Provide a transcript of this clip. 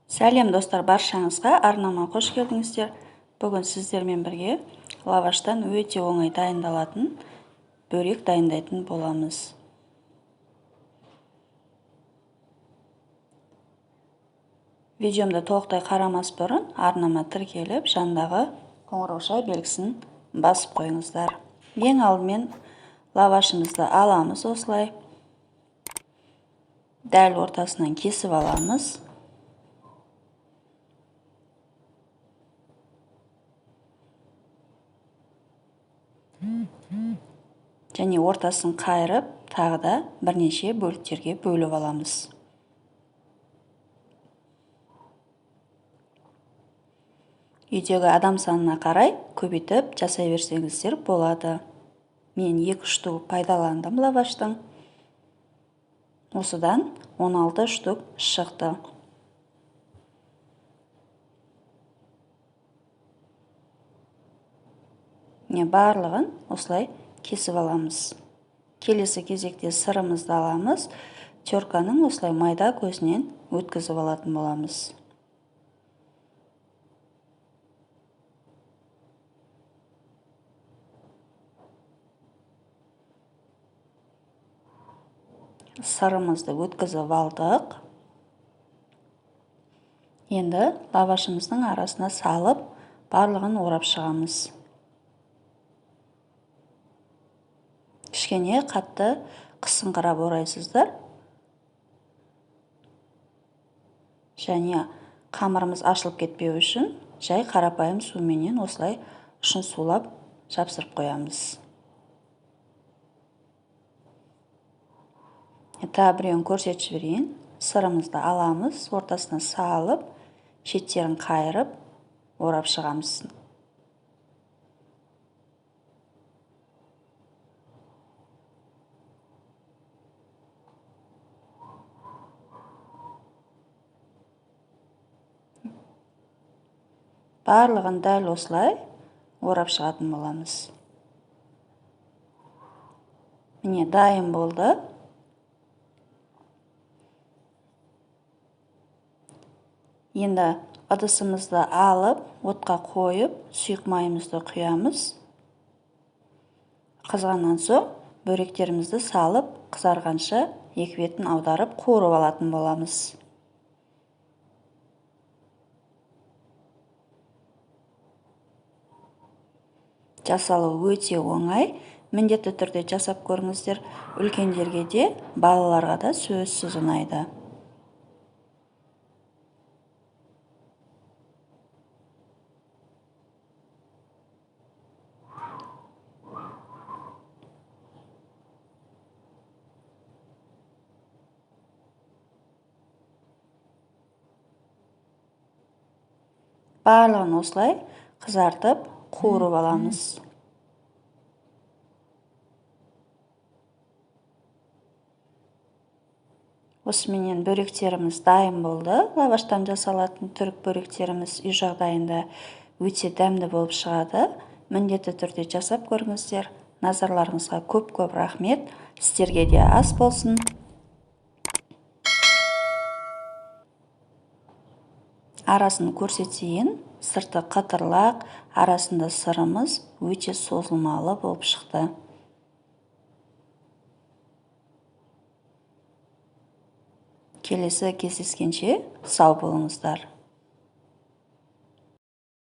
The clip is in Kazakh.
Сәлем достар, баршаңызға арнама қош келдіңіздер. Бүгін сіздермен бірге лаваштан өте оңай дайындалатын бөрек дайындайтын боламыз. Видеомды толықтай қарамас бұрын арнама тіркеліп, жандағы қоңырауша белгісін басып қойыңыздар. Ең алдымен лавашымызды аламыз осылай. Дәл ортасынан кесіп аламыз. Және ортасын қайырып, тағы да бірнеше бөліктерге бөліп аламыз. Үйдегі адам санына қарай көбейтіп жасай берсеңіздер болады. Мен 2 штук пайдаландым лаваштың. Осыдан 16 штук шықты. Міне барлығын осылай кесіп аламыз. Келесі кезекте сырымызды аламыз. Терканың осылай майда көзінен өткізіп алатын боламыз. Сырымызды өткізіп алдық. Енді лавашымыздың арасына салып, барлығын орап шығамыз. Кішкене қатты қысыңқырап орайсыздар. Және қамырымыз ашылып кетпеу үшін жай қарапайым суменен осылай ұшын сулап жапсырып қоямыз. Тағы біреуін көрсетіп жіберейін. Сырымызды аламыз, ортасына салып, шеттерін қайырып, орап шығамыз. Барлығын дәл осылай орап шығатын боламыз. Міне дайын болды. Енді ыдысымызды алып, отқа қойып, сұйық майымызды құямыз. Қызғаннан соң бөректерімізді салып, қызарғанша екі бетін аударып қуырып алатын боламыз. Жасалуы өте оңай. Міндетті түрде жасап көріңіздер. Үлкендерге де, балаларға да сөзсіз ұнайды. Барлығын осылай қызартып, қуырып аламыз. Осыменен бөректеріміз дайын болды. Лаваштан жасалатын түрік бөректеріміз үй жағдайында өте дәмді болып шығады. Міндетті түрде жасап көріңіздер. Назарларыңызға көп-көп рахмет. Сіздерге де ас болсын. Арасын көрсетейін. Сырты қытырлақ, арасында сырымыз өте созылмалы болып шықты. Келесі кездескенше сау болыңыздар.